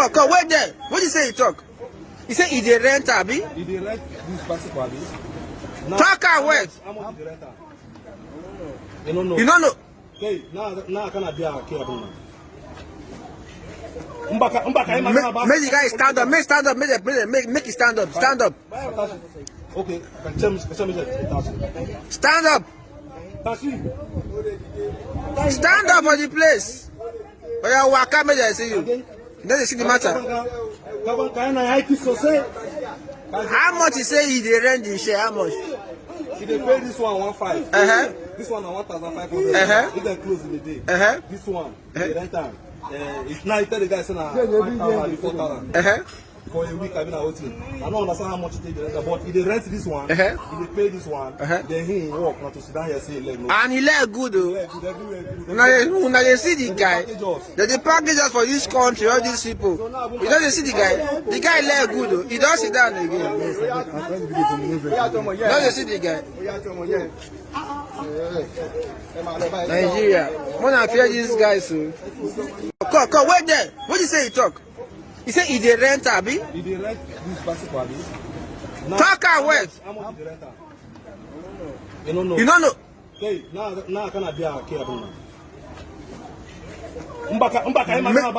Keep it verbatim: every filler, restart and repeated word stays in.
Come, come, wait there. What you say you talk? You say he dey rent, abi? He dey rent this bicycle, abi? Now, talk am well. How much he dey rent am? You no know. You no know. Hey, now, now I can't be a kid, abi? Mbaka, Mbaka, make, make the guy stand up. Make stand up. Make, make, make, make it stand up. Stand up. Okay, can tell me, can tell me that. Stand up. Taxi. Stand up for the place. Oya, waka, make dem see you. No dey see the matter. How much you say he dey rent the share? How much? He dey pay this one one five. Uh-huh. This one na one thousand five hundred. Uh-huh. If dem close in the day, uh-huh, this one, uh-huh, dey rent am. Uh, if now you tell the guy say na five thousand, four thousand. Uh-huh. For a week, I mean, I wait. I don't understand how much he take the rent, but he dey rent this one, uh-huh, he dey pay this one, uh-huh, then he work, not to sit down here say leg no. And he leg good, though. Leg good, everywhere good. Una dey, una dey see the guy. Package us. Dem dey package us for this country, all these people. You no dey see the guy. The guy leg good, though. He don sit down again. You no dey see the guy. Nigeria. Una fear these guys, so. Come, come, wait there. What you say you talk? He say he dey rent, abi? He dey rent this bicycle, abi? Now, talk am well. How much he dey rent am? You no know. You no know. Hey, now, now I can't be a kid, abi? Mbaka, Mbaka, make,